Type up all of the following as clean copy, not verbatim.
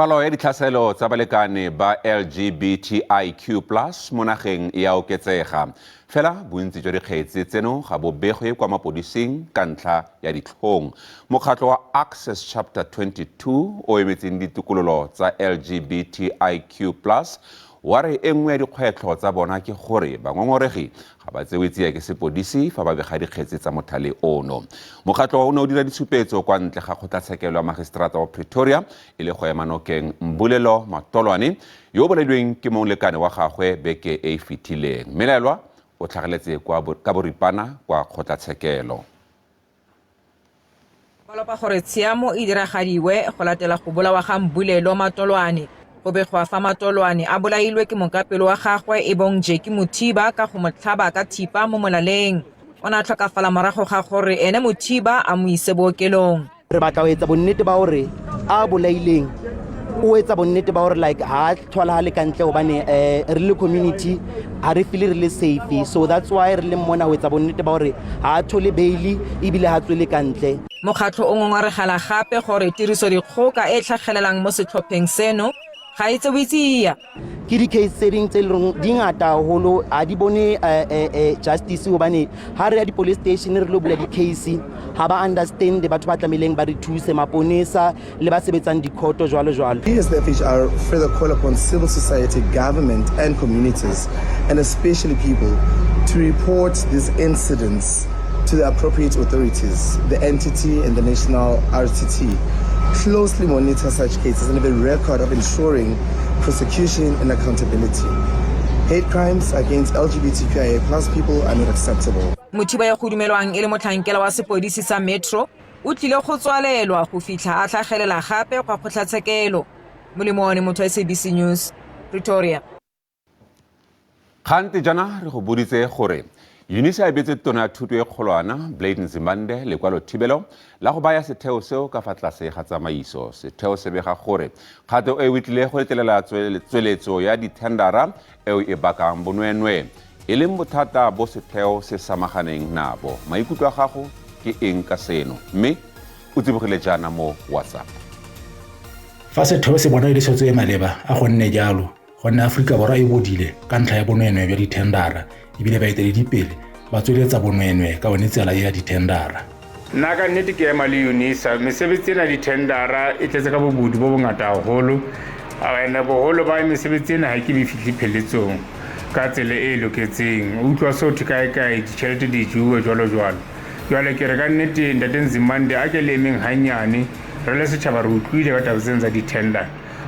Palo ya ditlhaselo tsa balekane ba LGBTIQ plus mo nageng e a oketsega. Fela bontsi jwa dikgetse tseno ga bo begwe kwa mapodising ka ntlha ya ditlhong. Mokgatlho wa Access Chapter 22 o emetseng ditokololo tsa LGBTIQ plus wa re e nngwe ya dikgwetlho tsa bona ke gore bangongoregi ga ba tsewe tsia ke sepodisi fa ba bega dikgetse tsa mothale ono. Mokgatlho o ne o dira ditshupetso kwa ntle ga kgotlatshekelo ya magistrata wa Pretoria e le go ema nokeng Mbulelo Matolwane yo o bolailweng ke molekane wa gagwe beke e e fetileng. Mmelaelwa o tlhageletse ka boripana kwa kgotlatshekelo. Ba lopa gore tshiamo e diragadiwe go latela go bolawa ga Mbulelo Matolwane. Go begwa fa Matolwane a bolailwe ke mokapelo wa gagwe e bong Jackie Mothiba ka go mo tlhaba ka thipa mo molaleng. O ne a tlhokafala morago ga gore ene Mothiba a mo ise bookelong. Re batla go etsa bonnete ba gore a bolaileng o etsa bonnete ba gore like ha tholagale ka ntle, gobane re le community ga re feel re le safe. So that's why re leng mona, go etsa bonnete ba gore ga a thole bail ebile ga tswele ka ntle. Mokgatlho o ngongoregela gape gore tirisodikgoka e e tlhagelelang mo setlhopheng seno ga e tsewe tsia. Ke di-case tse ding tse e leng di ngata haholo, ga di bone justice, gobane ga re ya di-police station re lo bula di-case, ga ba understand batho ba tlamehileng ba re thuse, maponesa le ba sebetsang dikhoto, jwalo jwalo. We as the FHR further call upon civil society, government and communities, and especially people, to report these incidents to the appropriate authorities, the entity and the national RTT. Closely monitor such cases and have a record of ensuring prosecution and accountability. Hate crimes against LGBTQIA plus people are not acceptable. Mothiba, ya go dumelwang e le motlhankela wa sepodisi sa Metro, o tlile go tswalelwa go fitlha a tlhagelela gape kwa kgotlatshekelo. Molemo one motho, SABC News, Pretoria. Kgante jaana re go boditse gore Unisa e beetse tona ya thuto e kgolwana Blade Nzimande lekwalo thibelo la go baya setheo seo ka fa tlase ga tsamaiso. Setheo se bega gore kgato eo e tlile go letlelela tsweletso ya dithendara eo e bakang bonweenwee, e leng bothata bo setheo se samaganeng nabo. Maikutlo a gago ke eng ka seno? Mme o tsibogile jaana mo WhatsApp. Fa setheo se bona e le tshwetso e maleba, a go nne jalo, gonne Aforika Borwa e bodile ka ntlha ya bonweenwee bja dithendara, ebile baeteledipele ba tsweletsa bonweenwee ka one tsela e ya dithendara. Nna ka nnete ke ema le Unisa. Mesebetsi ena dithendara e tletse ka bobodu bo bongata haholo, ene boholo ba mesebetsi ena ha ke be fitlhe pheletsong ka tsela e loketseng. O utlwa so thwe kae kae ditšhelete di jewe, jwalo jwalo. Jwale ke re ka nnete, ntate Nzimande, a ke le emeng hannyane. Re le setšhaba re utlwile ka taba tsena tsa di-tender,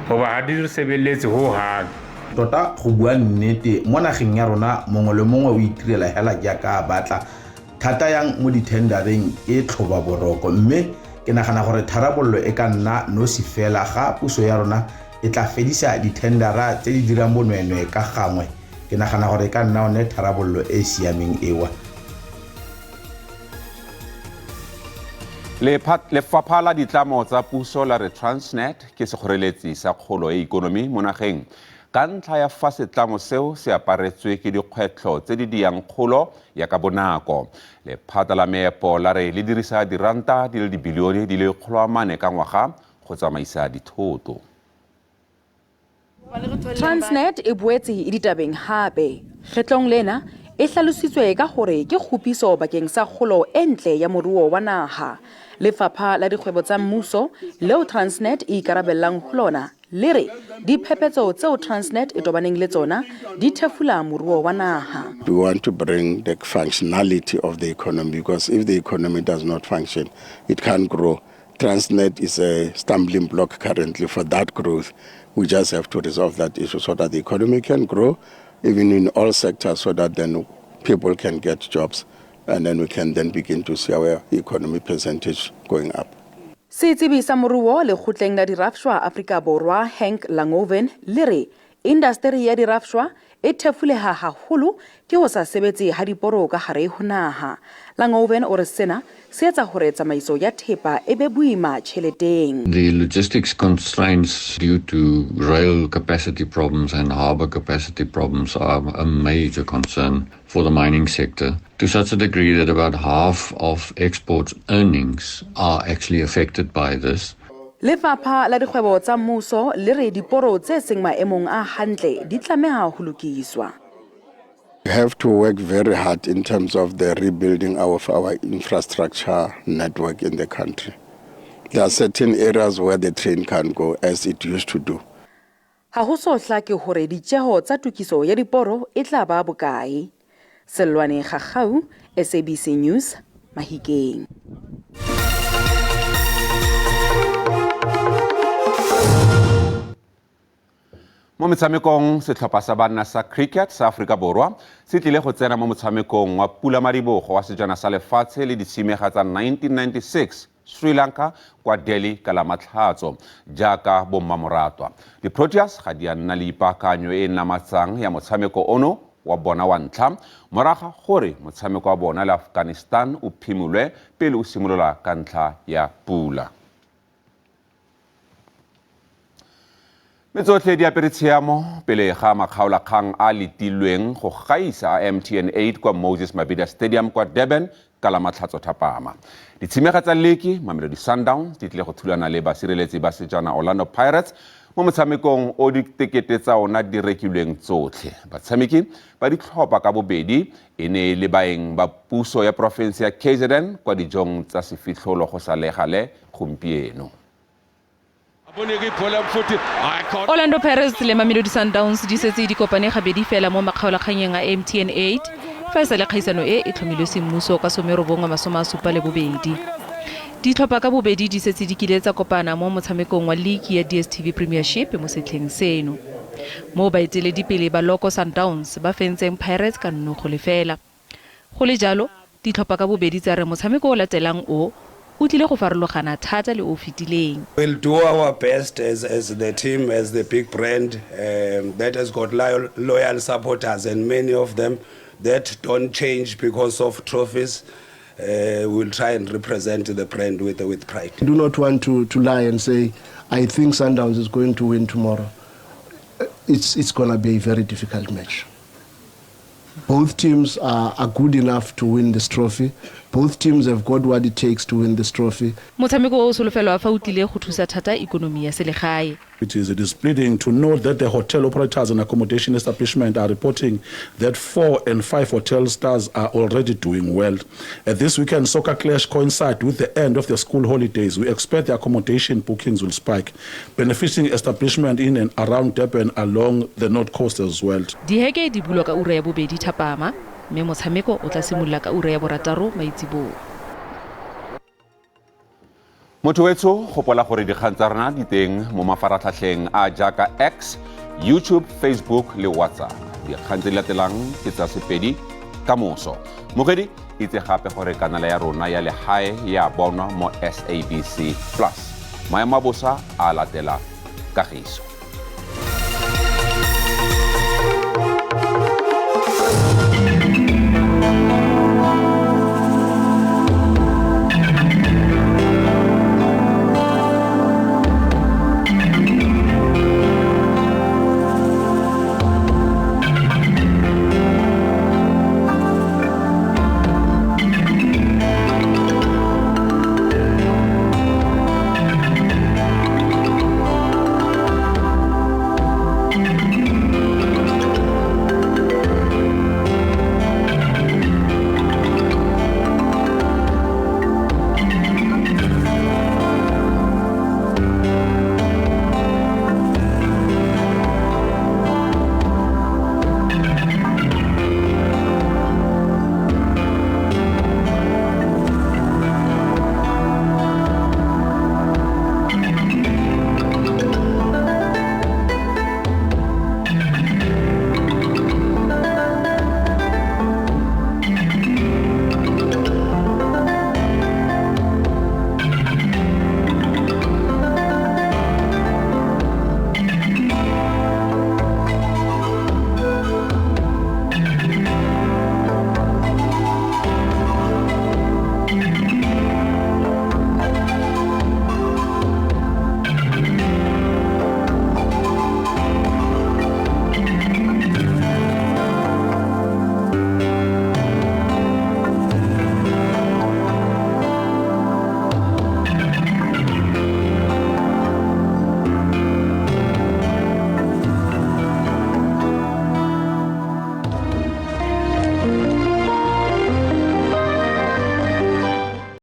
goba ga di re sebeletse ho hang. Tota go bua nnete, mo nageng ya rona mongwe le mongwe o itirela hela jaaka a batla. Thata yang mo dithendareng ke tlhoba boroko, mme ke nagana gore tharabololo e ka nna nosi fela ga puso ya rona e tla fedisa dithendara tse di dirang bonweenwee ka gangwe. Ke nagana gore e ka nna one tharabololo e e siameng ewa. Lefapha la ditlamo tsa puso la re Transnet ke sekgoreletsi sa kgolo ya ikonomi mo nageng ka ntlha ya fa setlamo seo se aparetswe ke dikgwetlho tse di diyang kgolo ya ka bonako. Lephata la meepo la re le dirisa diranta di le dibilione di le 400 ka ngwaga go tsamaisa dithoto. Transnet e boetse e ditabeng hape. Kgetlong lena e hlalositswe ka hore ke kgopiso bakeng sa kgolo e ntle ya moruo wa naha. Lefapha la dikgwebo tsa mmuso leo Transnet e ikarabellang ho lona le re diphephetso tseo Transnet e tobaneng le tsona di thefula moruo wa naha. We want to bring the functionality of the economy, because if the economy does not function, it can't grow. Transnet is a stumbling block currently for that growth. We just have to resolve that issue so that the economy can grow, even in all sectors, so that then people can get jobs and then we can then begin to see our economy percentage going up. Setsebi sa moruo lekgotleng la dirafshwa Afrika Borwa, Henk Langoven, le re indasteri ya dirafshwa e thefuleha haholo ke ho sa sebetse ha diporo ka hare ho naha. Langoven o re sena se etsa hore tsamaiso ya thepa e be boima tjheleteng. The logistics constraints due to rail capacity problems and harbor capacity problems are a major concern for the mining sector, to such a degree that about half of export earnings are actually affected by this. Lefapha la Dikgwebo tsa Mmuso le re diporo tse seng maemong a hantle di tlameha ho lokiswa. We have to work very hard in terms of the rebuilding of our infrastructure network in the country. There are certain areas where the train can't go as it used to do. Ha ho so hlake hore ditjeho tsa tokiso ya diporo e tla ba bokae. Sellwane Kgakgau, SABC News, Mahikeng. Mo metshamekong, setlhopha sa banna sa cricket sa Aforika Borwa se tlile go tsena mo motshamekong wa pulamadibogo wa sejana sa lefatshe le ditshimega tsa 1996 Sri Lanka kwa Delhi ka la Matlhatso jaaka bommamoratwa. Di-Proteas ga di a nna le ipaakanyo e e namatsang ya motshameko ono wa bona wa ntlha morago gore motshameko wa bona le Afghanistan o phimolwe pele o simolola ka ntlha ya pula. Mme tsotlhe di apere tshiamo pele ga makgaolakgang a letilweng go gaisa a MTN 8 kwa Moses Mabhida Stadium kwa Durban ka la Matlhatso thapama. Ditshimega tsa leki, Mamelodi Sundowns di tlile go thulana le basireletsi ba sejana Orlando Pirates mo motshamekong o ditekete tsa ona di rekilweng tsotlhe. Batshameki ba ditlhopha ka bobedi e ne e le baeng ba puso ya porofense ya KZN kwa dijong tsa sefitlholo go sa le gale gompieno. Orlando Pirates le Mamelodi Sundowns di setse di kopane gabedi fela mo makgaolakganyeng a MTN 8 fa e sa le kgaisano e e tlhomilwe semmuso ka 1972. Ditlhopha ka bobedi di setse di kile tsa kopana mo motshamekong wa liki ya DStv Premiership mo setlheng seno, mo baeteledipele ba Loko Sundowns ba fentseng Pirates ka 0-0. Go le jalo, ditlhopha ka bobedi tsa re motshameko o latelang o, o tlile go farologana thata le o fetileng. We'll do our best as, as the team, as the big brand that has got loyal, loyal supporters and many of them that don't change because of trophies. We'll try and represent the brand with, with pride. I do not want to, to lie and say, I think Sundowns is going to win tomorrow. It's, it's going to be a very difficult match. Both teams are, are good enough to win this trophy. Both teams have got what it takes to win this trophy. Motshameko o solofelwa fa o tlile go thusa thata ikonomi ya selegae. It is, it is pleading to note that the hotel operators and accommodation establishment are reporting that 4 and 5 hotel stars are already doing well. This weekend soccer clash coincide with the end of the school holidays. We expect the accommodation bookings will spike, benefiting establishment in and around Durban along the north coast as well. Diheke di bulwa ka ura ya bobedi thapama mme motshameko o tla simolola ka ura ya borataro maitseboa. Motho wetsho, gopola gore dikgang tsa rona di teng mo mafaratlhatlheng a jaaka X, YouTube, Facebook le WhatsApp. Dikgang tse di latelang ke tsa Sepedi ka moso. Mogedi, itse gape gore kanala ya rona ya legae ya bonwa mo SABC Plus. Maemo a bosa a latela kagiso.